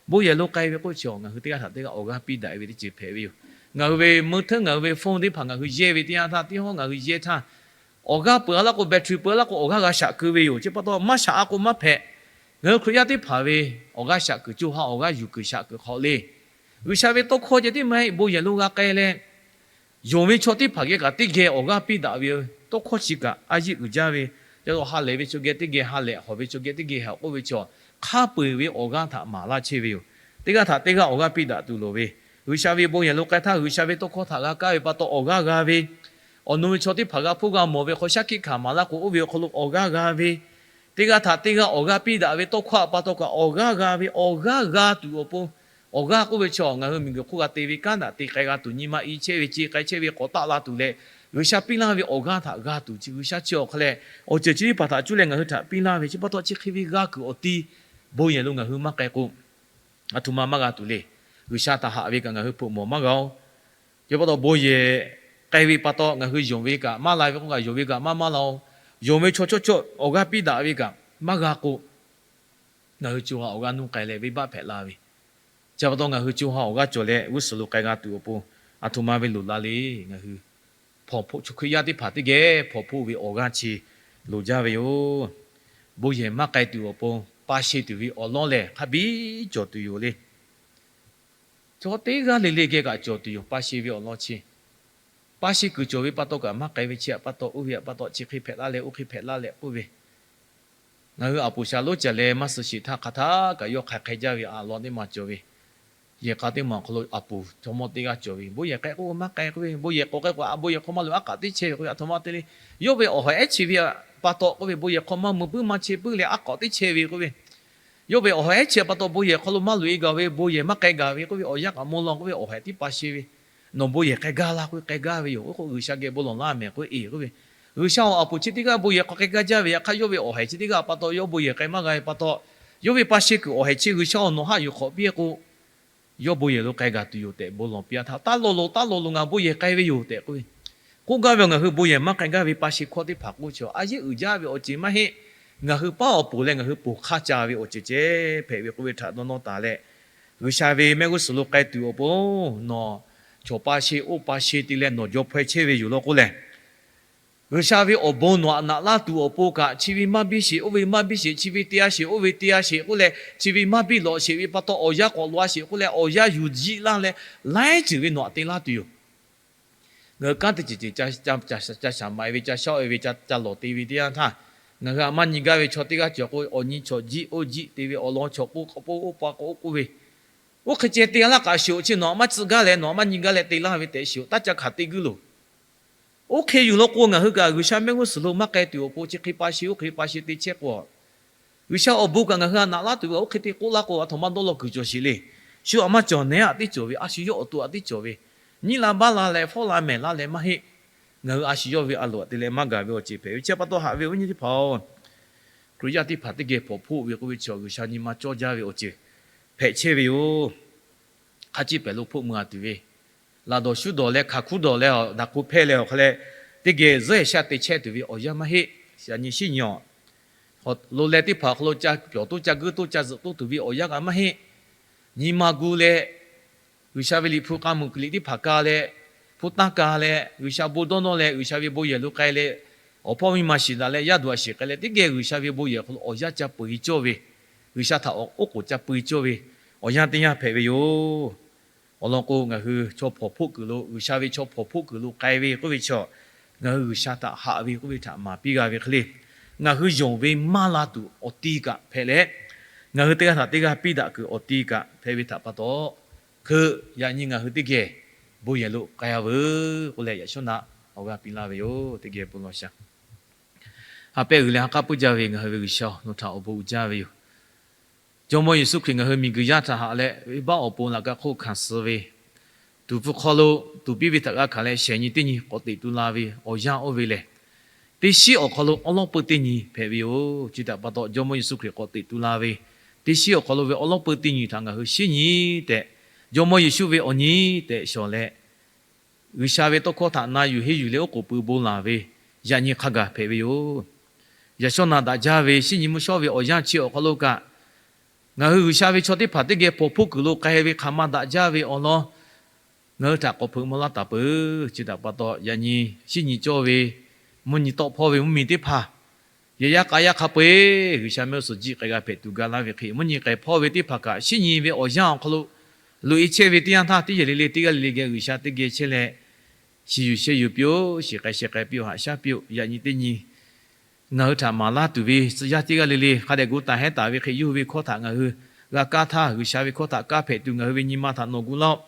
bon yehˬ lo k'ai ve k'oˆ ve chaw, ngaˬ hui teˇ g'aˇ htaꞈ teˇ g'aˇ awˬ g'aˇ piˇ daꞈ ve teˇ ceuˬ hpehꞈ ve yoˬ. Ngaˬ hui ve meuˇ hteˉ ngaˬ hui ve phone teˇ hpaˍ ngaˬ hui yehˇ ve teˇ yanˇ htaˇ, teˇ hawˉ ngaˬ hui yehˇ htaˇ, awˬ g'aˇ peuˬ-a laˇ k'o, battery peuˬ-a laˇ k'o, awˬ g'aˇ g'a shaꞈ keu ve yoˬ. Chi pa taw maˇ shaꞈ-a k'o maˇ hpehꞈ. Ngaˬ hui Hkriꞈ yaˇ teˇ hpaˍ ve awˬ g'aˇ shaꞈ kuiˬ, co ha awˬ g'aˇ yuˬ kuiˬ shaꞈ kuiˬ hk'aw le, G'uiˬsha ve tawˇ hkawˇ ceh tiˉ maˇ heˆ, bon yehˬ lo g'a k'ai leh, yonˍ ve chaw teˇ hpaˍ geh kaꞈ teˇ geh awˬ g'aˇ piˇ daꞈ ve tawˇ hkawˇ chi kaꞈ a yeˆ uiˍ jaˇ ve. Ca lo ha lehˬ ve chaw geh teˇ geh ha lehˬ, hawˬ ve chaw geh teˇ geh hawˬ k'oˆ ve chaw, hk'a peu-eˬ ve awˬ g'aˇ htaꞈ maˍ laˇ chehˇ ve yoˬ. Teˇ g'aˇ htaꞈ teˇ g'aˇ awˬ g'aˇ piˇ daꞈ tuˬ loˍ ve, G'uiˬsha ve bon yehˬ lo k'ai htaˇ G'uiˬsha ve tawˇ hkawˇ htaꞈ g'a kaˇ ve pa taw awˬ g'aˇ g'a ve, awˬ nu ve chaw teˇ hpaˍ g'a hpuˇ g'a mawˬ ve hk'aw shaˉ hkiˆ hkanˍ maˍ laˇ k'o oˇ ve awˬ hk'aw lo awˬ g'aˇ g'a ve, teˇ g'aˇ htaꞈ teˇ g'aˇ awˬ g'aˇ piˇ daꞈ ve tawˇ hkawˇ pa taw kaꞈ awˬ g'aˇ g'a ve, awˬ g'aˇ g'a tuˬ awˬ pon, awˬ g'aˇ k'oˆ ve chaw ngaˬ hui miˬguiˬ hk'oˆ g'a te ve kanˉ daꞈ te k'ai g'a tuˬ, nyi ma i chehˇ ve, ce k'ai chehˇ ve k'awꞈ taˆ la tuˬ leh, G'uiˬsha piˇ laˇ ve awˬ g'aˇ htaꞈ g'a tuˬ chi G'uiˬsha chi awˬ hk'a leh, awˬ ceuˬ chi teˇ hpaˍ htaꞈ cuˇ leh ngaˬ hui htaꞈ piˇ laˇ ve chi pa taw chi hk'e ve g'a kuiˬ awˬ ti bon yehˬ lo ngaˬ hui maˇ k'ai k'o, aˬ htoꞈ ma maˇ g'a tuˬ le. G'uiˬsha htaꞈ haꞈ ve kaꞈ ngaˬ hui hpeuꞈ mawˬ maˇ g'a-oˬ. Chi pa taw bon yehˬ k'ai ve pa taw ngaˬ hui yonˍ ve kaꞈ maˇ la ve k'oˆ kaꞈ, yonˍ ve kaꞈ maˇ maˇ la-oˬ. Yonˍ ve chaw chawˇ chawˇ awˬ g'aˇ piˇ daꞈ ve kaꞈ maˇ g'a k'o, ngaˬ hui co ha awˬ g'aˇ nuˇ k'ai leh venˇbaˆ hpehꞈ la ve. Chi pa taw ngaˬ hui co ha awˬ g'aˇ cawˬ leh g'uˇ suhˍ lo k'ai g'a tuˬ awˬ pon, aˬ htoꞈ ma ve loˍ la le. Ngaˬ hui hpawnˬ hpoˆ, chaw Hkriꞈ yaˇ teˇ hpaˍ teˇ geh hpawnˬ hpoˆ ve awˬ g'aˇ chi loˍ jaˇ ve yoˬ. Bon yehˬ maˇ k'ai tuˬ awˬ pon pa sheˍ tuˬ ve awˬ lawn lehˬ hk'a biˇ cawˬ tuˬ yoˬ le. Chaw teˇ g'aˇ le le geh kaꞈ cawˬ tuˬ yoˬ, pa sheˍ ve awˬ lawn chi. Pa sheˍ kuiˬ cawˬ ve pa taw kaꞈ maˇ k'ai ve chi htaꞈ pa taw, oˇ ve htaꞈ pa taw chi hk'e hpehꞈ laˇ leh oˇ hk'e hpehꞈ laˇ leh k'oˆ ve, ngaˬ hui aˬ poˍ shaˍ lonˉ caˬ leh maˇ suh sheˍ htaˇ hk'aˬ htaˇ kaꞈ yawˇ hk'a hk'e jaˇ ve a lawn teˇ ma cawˬ ve. Yehˬ k'a teˇ ma awˬ hk'aw lo aˬ poˍ chaw mawˇ teˇ g'aˇ cawˬ ve, bon yehˬ k'ai k'oˆ maˇ k'ai k'oˆ ve, bon yehˬ k'awꞈ k'ai k'o a bon yehˬ hk'aw maˇ loꞈ aˉ k'aꞈ teˇ chehˇ ve k'oˆ ve, aˬ htoꞈ ma te le. Yawˇ ve awˬ haiˬ ehˉ chi ve pa taw k'oˆ ve, bon yehˬ hk'aw maˇ mui puiˉ maˇ chehˇ puiˉ leh aˉ k'aꞈ teˇ chehˇ ve k'oˆ ve, yawˇ ve awˬ haiˬ ehˉ chi pa taw bon yehˬ hk'aw lo maˇ loꞈ e gaˬ ve, bon yehˬ maˇ k'ai gaˬ ve k'oˆ ve, awˬ yanˇ k'aꞈ mawˇ law k'oˆ ve, awˬ haiˬ tiˉ pa sheˍ ve, nawˬ bon yehˬ k'ai gaˇ laˇ k'oˆ ve, k'ai gaˇ ve yoˬ. Oˇ k'o G'uiˬsha geh bon lawˬ laˇ mehˍ k'oˆ ve, e k'oˆ ve, G'uiˬsha awˬ aˬ poˍ chi teˇ g'aˇ bon yehˬ k'awꞈ k'ai gaˇ jaˇ ve, yaꞈ hk'aˇ yawˇ ve awˬ haiˬ chi teˇ g'aˇ pa taw yawˇ bon yehˬ k'ai maˇ g'a ve pa taw, yawˇ ve pa sheˍ kuiˬ awˬ haiˬ chi G'uiˬsha awˬ nawˬ haˆ yuˬ hk'awꞈ piˇ k'o, yawˇ bon yehˬ lo k'ai gaˬ tuˬ yoˬ tehꞈ bon lawˬ piˇ-a htaˇ, taˇ law lo taˇ law lo ngaˬ bon yehˬ k'ai ve yoˬ tehꞈ k'oˆ ve, k'oˆ gaˇ ve ngaˬ hui bon yehˬ maˇ k'ai gaˇ ve pa sheˍ hkawˇ teˇ hpaˍ k'oˆ ve chaw a yeˉ uiˍ jaˇ ve awˬ ceuˬ maˇ heˆ. Ngaˬ hui paˉ awˬ poˍ leh ngaˬ hui poˬ hk'aˇ ca ve awˬ ceuˬ ceh hpehꞈ ve k'oˆ ve htaꞈ dawˇ nawˇ taˍ leh, G'uiˬsha ve mehˆ g'uˇ suhˍ lo k'ai tuˬ awˬ pon nawˬ chaw pa sheˍ oˇ pa sheˍ te leh nawˬ jaw hpaweh chehˇ ve yoˬ law k'oˆ lehˬ, G'uiˬsha ve awˬ bon nawˬ htaꞈ naꞈ laˇ tuˬ awˬ pon kaꞈ, chi ve maˇ biˇ sheˍ, oˇ ve maˇ biˇ sheˍ, chi ve te-a sheˍ, oˇ ve te-a sheˍ k'oˆ leh, chi ve maˇ biˇ lawꞈ sheˍ ve pa taw, awˬ yanˇ k'awꞈ loꞈ-a sheˍ k'oˆ leh, awˬ yanˇ yuˬ jiˆ laˇ leh, laiˉ ceuˬ ve nawˬ htaꞈ te laˇ tuˬ yoˬ. Ngaˬ hui kanˉ teˇ ceuˬ ceuˬ ca shaˍ maˍ-e ve, ca shaˉ-oˆ-e ve, ca lawˬ te ve teˇ yanˇ htaˇ, ngaˬ hui htaꞈ maˇ nyi gaˇ ve chaw teˇ g'aˇ cawˬ k'o, awˬ nyi chawꞈ jiˆ oˇ jiˆ te ve, awˬ lawn chawꞈ k'oˆ k'awꞈ k'oˆ, oˇ pa k'awꞈ k'oˆ ve, oˇ hk'e ceh te g'a laˇ k'aꞈ sheˍ-oꞈ. Chi nawˬ htaꞈ maˇ tcuh gaˇ leh nawˬ htaꞈ maˇ nyi gaˇ leh te laˇ ve tehꞈ sheˍ-oꞈ. Taˇ ca hkanˍ te guˇ loˬ. Oˇ hk'e yuˬ law k'o, ngaˬ hui kaꞈ G'uiˬsha mehˆ g'uˇ suhˍ lo maˇ k'ai tuˬ awˬ pon chi hk'e pa sheˍ, oˇ hk'e pa sheˍ te chehˇ k'o, G'uiˬsha awˬ bon kaꞈ ngaˬ hui htaꞈ naꞈ laˇ tuˬ ve, oˇ hk'e te k'oˆ laˇ k'o, aˬ htoꞈ ma dawˇ law kuiˬ cawˬ sheˍ le. Shu aꞈ maˇ cawˬ, nehˉ aꞈ teˇ cawˬ ve, a shu yawˇ awˬ to aꞈ teˇ cawˬ ve, nyiˉ la baˆ la leh fawˉ la mehˍ laˇ leh maˇ heˆ. Ngaˬ hui a shu yawˇ ve a loˍ htaꞈ te leh maˇ gaˬ ve awˬ ceuˬ hpehꞈ ve chi pa taw, haꞈ ve awˬ viˉ nyi teˇ hpaˍ-oˬ, Hkriꞈ yaˇ teˇ hpaˍ teˇ geh hpawnˬ hpoˆ ve k'oˆ ve chi, G'uiˬsha nyi ma cawˇ jaˇ ve awˬ ceuˬ hpehꞈ chehˇ ve yoˬ. Hk'a ciˇ pehˍ lo hpoˆ mui-a tuˬ ve, laꞈ dawˬ shuˉ dawˬ leh, hkanˍ hkuˉ dawˬ leh, awˬ daꞈ k'o hpehˇ leh, awˬ hk'a leh teˇ geh zuhˇ ehˍ shaˇ te chehˇ tuˬ ve awˬ yanˇ maˇ heˆ. Yaꞈ nyi shinˉ nyi awˬ lo leh teˇ hpaˍ awˬ hk'aw lo ca pyawˬ toˇ, ca guiˇ toˇ, ca zuhꞈ toˇ tuˬ ve awˬ yanˇ kaꞈ maˇ heˆ. Nyi ma gu leh, G'uiˬsha ve liꞈ hpu k'a muiˬ kuiˬ liꞈ teˇ hpaˍ ka leh, hpu tanˇ ka leh, G'uiˬsha bon dawˇ nawˇ leh, G'uiˬsha ve bon yehˬ lo k'ai leh, awˬ hpawˇ miˇ ma shiˍ daꞈ leh, yaˇ duˬ a shiˍ k'ai leh, teˇ geh G'uiˬsha ve bon yehˬ awˬ hk'aw lo awˬ yanˇ ca peu-eˬ cawˇ ve, G'uiˬsha htaꞈ oˉ k'oˍ ca peu-eˬ cawˇ ve awˬ yanˇ teˇ yanˇ hpehꞈ ve yoˬ. Awˬ lawn k'o, ngaˬ hui chaw hpawnˬ hpoˆ kuiˬ lo, G'uiˬsha ve chaw hpawnˬ hpoˆ kuiˬ lo k'ai ve k'oˆ ve chi, ngaˬ hui G'uiˬsha htaꞈ haꞈ ve k'oˆ ve htaꞈ maˍ piˇ g'a ve hk'e le, ngaˬ hui yonˍ ve maˇ la tuˬ awˬ ti kaꞈ hpehꞈ leh, ngaˬ hui teˇ g'aˇ htaꞈ teˇ g'aˇ piˇ daꞈ kuiˬ awˬ ti kaꞈ hpehꞈ ve htaꞈ pa taw, hkeuꞈ yaꞈ nyi ngaˬ hui teˇ geh bon yehˬ lo k'ai-a veuˬ k'oˆ leh, yaꞈ shawˉ naꞈ awˬ g'aˇ piˇ laˇ ve yoˬ. Teˇ geh bon lawˬ shaˍ. Ha pehˇ g'uiˬ leh ha k'aˉ puiˉ jaˇ ve ngaˬ hui ve G'uiˬsha, nawˬ htaꞈ awˬ bon uiˍ jaˇ ve yoˬ. Jawˇmawˇ Yeˍsuˆ Hkriꞈ ngaˬ hui miˬguiˬ yaˇ htaꞈ haꞈ leh, venˇbaˆ awˬ pon laꞈ ka hk'oˆ hkanˍ suh ve, tuˍ hpfuh hk'aw lo tuˍ piˇ ve htaꞈ g'a hkanˍ leh, shehˍ nyi teˇ nyi k'awꞈ teꞈ tu la ve awˬ yanˇ oˇ ve lehˬ, teˇ shiˉ awˬ hk'aw lo awˉ lawˉ peu teˇ nyi hpehꞈ ve yoˬ. Chi htaꞈ pa taw, Jawˇmawˇ Yeˍsuˆ Hkriꞈ k'awꞈ teꞈ tu la ve teˇ shiˉ awˬ hk'aw lo ve awˉ lawˉ peu teˇ nyi htaꞈ ngaˬ hui shinˉ nyi tehꞈ, Jawˇmawˇ Yeˍsuˆ ve awˬ nyi tehꞈ shawˍ leh, G'uiˬsha ve tawˇ hkawˇ htaꞈ na yuˬ henˇ yuˬ leh oˉ k'oˍ pui bon laˬ ve, yaꞈ nyi hk'a gaˬ hpehꞈ ve yoˬ. Yaꞈ shawˉ naꞈ daꞈ jaˇ ve shinˉ nyi mvuhˇ shawˉ ve awˬ yanˇ chi awˬ hk'aw lo kaꞈ, ngaˬ hui G'uiˬsha ve chaw teˇ hpaˍ teˇ geh hpawnˬ hpoˆ kuiˬ lo k'ai ve hk'aˬ ma daꞈ jaˇ ve awˬ lawn ngaˬ hui htaꞈ k'awꞈ hpeuꞈ maw laˇ taˍ peuˬ. Chi htaꞈ pa taw, yaꞈ nyi shinˉ nyi cawˇ ve mvuhˇ nyi tawˆ hpawˇ ve mvuhˇmiˬ teˇ hpaˍ, yehˬ yaˇ k'a yaˇ hk'a peu-eˬ G'uiˬsha mehˆ g'uˇ suhˍ jiˆ k'ai g'a hpehꞈ tuˬ ga laˇ ve hk'e, mvuhˇ nyi k'ai hpawˇ ve teˇ hpaˍ kaꞈ shinˉ nyi ve awˬ yanˇ awˬ hk'aw lo loꞈ-e chehˇ ve teˇ yanˇ htaˇ, teˇ yehˬ le le teˇ g'aˇ le le geh G'uiˬsha teˇ geh chehˇ leh, shiˍ yuˬ sheh yuˬ piˇ-oˆ, shiˍ k'ai sheh k'ai piˇ-oˆ, haꞈ shaˉ piˇ-oˆ. Yaꞈ nyi teˇ nyi ngaˬ hui htaꞈ maˍ laˇ tuˬ ve tcuh yaˇ teˇ g'aˇ le le hk'a dehꞈ gu taˍ hehnˇ taˍ ve hk'e, yawˇ hui ve hkawˇ htaꞈ ngaˬ hui g'a kaˇ htaˇ, G'uiˬsha ve hkawˇ htaꞈ kaˇ hpehꞈ tuˬ ngaˬ hui ve nyi ma htaꞈ nawˬ gu laˇ-oˆ.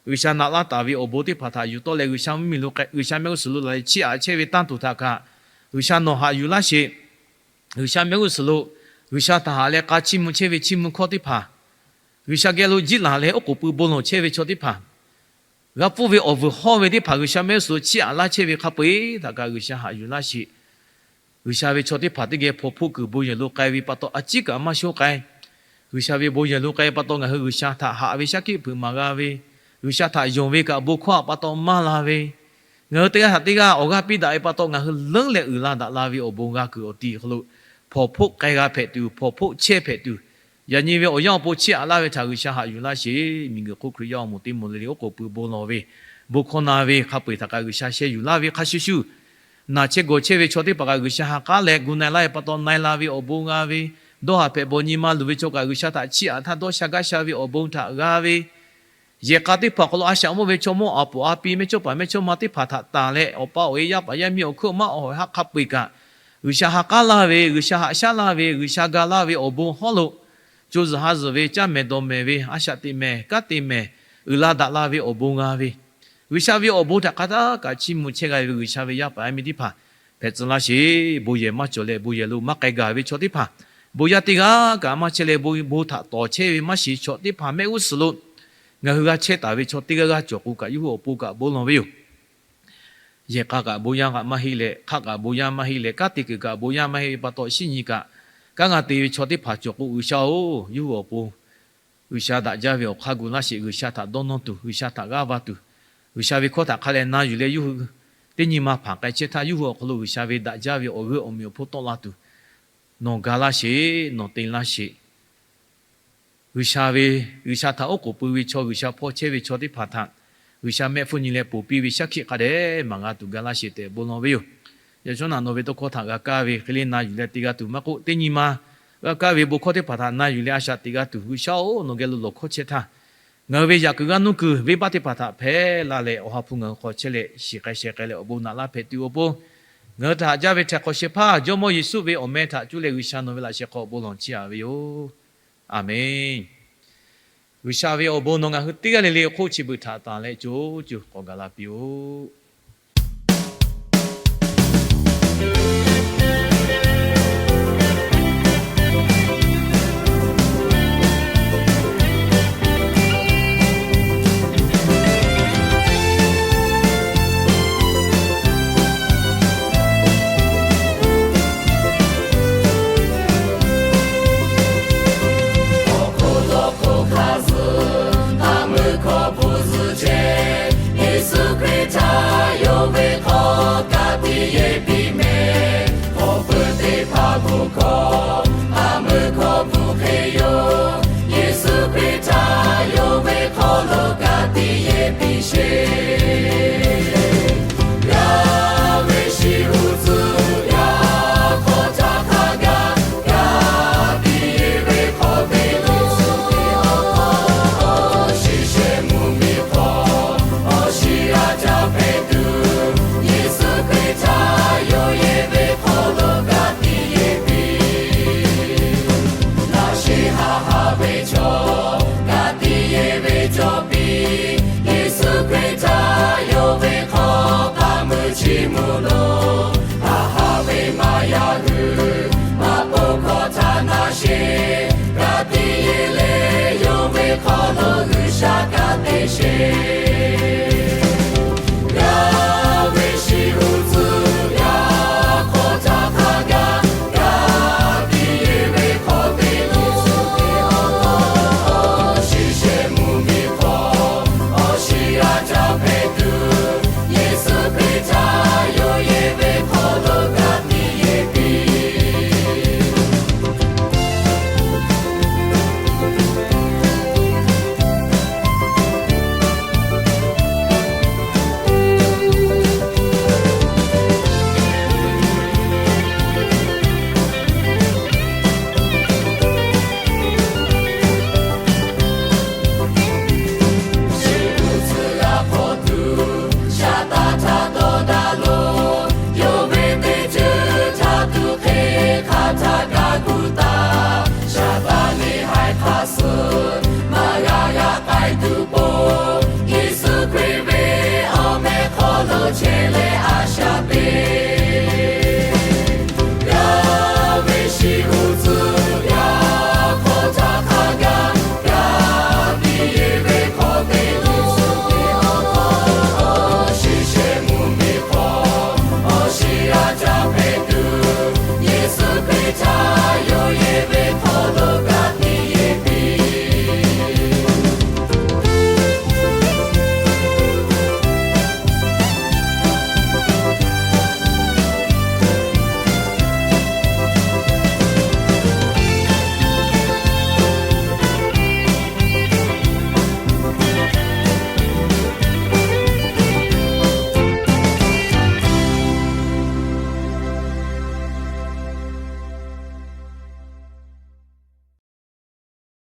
G'uiˬsha naꞈ laˇ taˍ ve awˬ bon teˇ hpaˍ htaꞈ yuˬ tawˆ leh, G'uiˬsha mvuhˇmiˬ lo k'ai, G'uiˬsha mehˆ g'uˇ suhˍ lo laˬ leh chiˇ aꞈ chehˇ ve tanˇ tuˬ htaꞈ kaꞈ, G'uiˬsha nawˬ haꞈ yuˬ laˇ sheˍ. G'uiˬsha mehˆ g'uˇ suhˍ lo G'uiˬsha htaꞈ haꞈ leh k'a chiˇ mvuh chehˇ ve chiˇ mvuh hkawˇ teˇ hpaˍ, G'uiˬsha geh lo jiˆ laˬ leh oˉ k'oˍ pui bon lawˬ chehˇ ve chaw teˇ hpaˍ, g'a pfuhˇ ve awˬ vuiˬ hawˇ ve teˇ hpaˍ G'uiˬsha mehˆ g'uˇ suhˍ lo chiˇ aꞈ laˇ chehˇ ve hk'a peu-eˬ htaꞈ kaꞈ G'uiˬsha haꞈ yuˬ laˇ sheˍ. G'uiˬsha ve chaw teˇ hpaˍ teˇ geh hpawnˬ hpoˆ kuiˬ bon yehˬ lo k'ai ve pa taw, a ciˉ kaꞈ maˇ shonˉ k'ai. G'uiˬsha ve bon yehˬ lo k'ai pa taw, ngaˬ hui G'uiˬsha htaꞈ haꞈ ve shaˉ hkiˆ hpeuꞈ maˍ g'a ve, G'uiˬsha htaꞈ yonˍ ve kaꞈ bon hkawˇ htaꞈ pa taw maˇ la ve, ngaˬ hui teˇ g'aˇ htaꞈ teˇ g'aˇ awˬ g'aˇ piˇ daꞈ ve pa taw, ngaˬ hui leuˉ leh uiˍ la daꞈ la ve awˬ bon g'a kuiˬ awˬ ti hk'aw lo hpawnˬ hpoˆ k'ai g'a hpehꞈ tuˬ, hpawnˬ hpoˆ chehˇ hpehꞈ tuˬ, yaꞈ nyi ve awˬ yanˇ awˬ pon chiˇ aꞈ laˇ ve htaꞈ G'uiˬsha haꞈ yuˬ laˇ sheˍ. Miˬguiˬ hk'oˆ Hkriꞈ yaˇ awˬ moˍ teˇ moˍ le le oˉ k'oˍ pui bon lawˬ ve, bon hkawˇ na ve hk'a peu-eˬ htaꞈ kaꞈ G'uiˬsha sheh yuˬ laˇ ve hk'a shuˍ shuˍ, naˬ chehˇ gawˬ chehˇ ve chaw teˇ hpaˍ kaꞈ G'uiˬsha ha k'aˉ leh gu na-e laˇ ve pa taw na-e la ve awˬ bon g'a ve, dawˇ haˍ hpehꞈ bawˬ nyi ma luˬ ve chaw kaꞈ G'uiˬsha htaꞈ chiˇ aꞈ htaˇ dawˇ sha gaˇ sha ve awˬ bon htaꞈ g'a ve, yehˬ k'a teˇ hpaˍ awˬ hk'aw lo a shaꞈ mawˇ ve chaw mawˇ aˍ poˍ a pi mehˇchawˇ paˍ mehˇchawˇma teˇ hpaˍ htaꞈ tanˬ leh, awˬ pa awˬ e yaˇ paˍ yaˇ miˇ awˬ hkuiˉ maˇ awˬ ha hk'a peu-eˬ kaꞈ, G'uiˬsha ha k'aˉ laˇ ve, G'uiˬsha haꞈ shaˉ laˇ ve, G'uiˬsha ga laˇ ve awˬ bon hawˉ lo, co zuhˬ ha zuhˬ ve caˇ mehˍ dawˬ mehˍ ve, a shaꞈ teꞈ mehˍ kanˉ te mehˍ, uiˍ la daꞈ la ve awˬ bon g'a ve, G'uiˬsha ve awˬ bon htaꞈ hk'a htaˇ kaꞈ chiˇ mvuh chehˇ g'a ve G'uiˬsha ve yaˇ paˍ yaˇ miˇ teˇ hpaˍ hpehꞈ tcuh laˇ sheˍ. Bon yehˬ maˇ cawˬ leh bon yehˬ lo maˇ k'ai gaˬ ve chaw teˇ hpaˍ, bon yaˇ teˇ g'aˇ kaꞈ maˇ chehˇ leh bon bon htaꞈ tawˍ chehˇ ve maˇ shiˍ chaw teˇ hpaˍ mehˆ g'uˇ suhˍ lo ngaˬ hui g'a chehˇ taˍ ve chaw teˇ g'aˇ g'aˇ cawˬ k'o kaꞈ, yawˇ hui awˬ pon kaꞈ bon lawˬ ve yoˬ. Yehˬ k'a kaꞈ bon yaˇ kaꞈ maˇ heˆ leh, hk'aˆ kaꞈ bon yaˇ maˇ heˆ leh, kanˉ te kuiˬ kaꞈ bon yaˇ maˇ heˆ ve pa taw, shinˉ nyi kaꞈ kanˉ g'a te ve chaw teˇ hpaˍ cawˬ k'o, G'uiˬsha-oˬ, yawˇ hui awˬ pon G'uiˬsha daꞈ jaˇ ve awˬ hk'aˇ gu laˇ sheˍ. G'uiˬsha htaꞈ dawˇ nawˇ tuˬ, G'uiˬsha htaꞈ g'aˇ va tuˬ, G'uiˬsha ve hkawˇ htaꞈ hk'a leh na yuˬ leh yawˇ hui teˇ nyi ma hpanˍ k'ai chehˇ htaˇ, yawˇ hui awˬ hk'aw lo G'uiˬsha ve daꞈ jaˇ ve awˬ g'euˆ awˬ meꞈ awˬ hponˇ tawˆ la tuˬ nawˬ ga laˇ sheˍ, nawˬ te laˇ sheˍ. G'uiˬsha ve, G'uiˬsha htaꞈ oˉ k'oˍ pui ve chaw, G'uiˬsha hpawˇ chehˇ ve chaw teˇ hpaˍ htaꞈ G'uiˬsha mehˆ hpfuhˇ nyi leh ponˬ piˇ ve shaˉ hkiˆ hk'a dehꞈ maˍ g'a tuˬ ga laˇ sheˍ tehꞈ bon lawˬ ve yoˬ. Yaꞈ shawˉ naꞈ nawˬ ve tawˇ hkawˇ htaꞈ g'a kaˇ ve hk'e le na yuˬ leh te g'a tuˬ maˇ k'oˆ, teˇ nyi ma g'a kaˇ ve bon hkawˇ teˇ hpaˍ htaꞈ na yuˬ leh a shaꞈ teꞈ g'a tuˬ G'uiˬsha-oˬ, nawˬ geh lo lawˬ hkawˇ chehˇ htaˇ, ngaˬ hui ve yaꞈ kuiˬ g'aˇ nuˇ kuiˬ venˇbaˆ teˇ hpaˍ htaꞈ hpehˇ la leh Awˬ ha hpu ngaˬ hui hk'aw chehˇ leh shiˍ k'ai sheh k'ai leh awˬ bon naꞈ laˇ hpehꞈ tuˬ awˬ pon, ngaˬ hui htaꞈ haꞈ jaˇ ve htaiˍ hk'awꞈ shehˍ hpaˇ Jawˇmawˇ Yeˍsuˆ ve awˬ meh htaꞈ cuˇ leh G'uiˬsha nawˬ ve laꞈ sheh hk'aw awˬ bon lawˬ chiˇ aꞈ ve yoˬ. Aˍmenˍ. G'uiˬsha ve awˬ bon nawˬ ngaˬ hui teˇ g'aˇ le le awˬ hk'oˆ chi beuꞈ htaꞈ tanˬ leh co co k'awꞈ gaˬ la piˇ-oˆ. Awˬ hk'aw lo hk'oˆ hk'a zuhꞈ, a meuˇ hkawˇ hpu zuhꞈ chehˇ, Yeˍsuˆ Hkriꞈ htaꞈ yawˇ ve hk'aw ka tiꞈ yeˇ piˇ mehˍ. Awˬ peuˬ teˇ hpaˍ bvuhꞈ hkawˇ, a meuˇ hkawˇ bvuhꞈ hk'e yoˬ. Yeˍsuˆ Hkriꞈ htaꞈ yawˇ ve hk'aw lo ka tiꞈ yeˇ piˇ sheˍ. Yaˇ ve shiˍ uˉ tcuhˉ yaˇ hk'aw htaˇ hk'a gaˬ, ka tiꞈ yeˇ ve hk'aw teˇ le, awˬ shiˍ shehˍ mvuhˇ miˬ hk'aw, awˬ shiˍ a caˇ hpehꞈ tuˬ, Yeˍsuˆ Hkriꞈ htaꞈ yawˇ yehˬ ve hk'aw lo ka tiꞈ yeˇ piˇ. Laꞈ sheh haꞈ haꞈ ve chaw, ka tiꞈ yeˇ ve cawˇ piˇ. Yeˍsuˆ Hkriꞈ htaꞈ yawˇ ve hk'aw pa meuˇ chiˇ mvuh lo, haꞈ haꞈ ve maˇ yaꞈ hui, maꞈ poˍ hkawˇ htaꞈ na sheˍ. Ka tiꞈ yeˇ leh yawˇ ve hk'aw lo G'uiˬsha ka te sheˍ.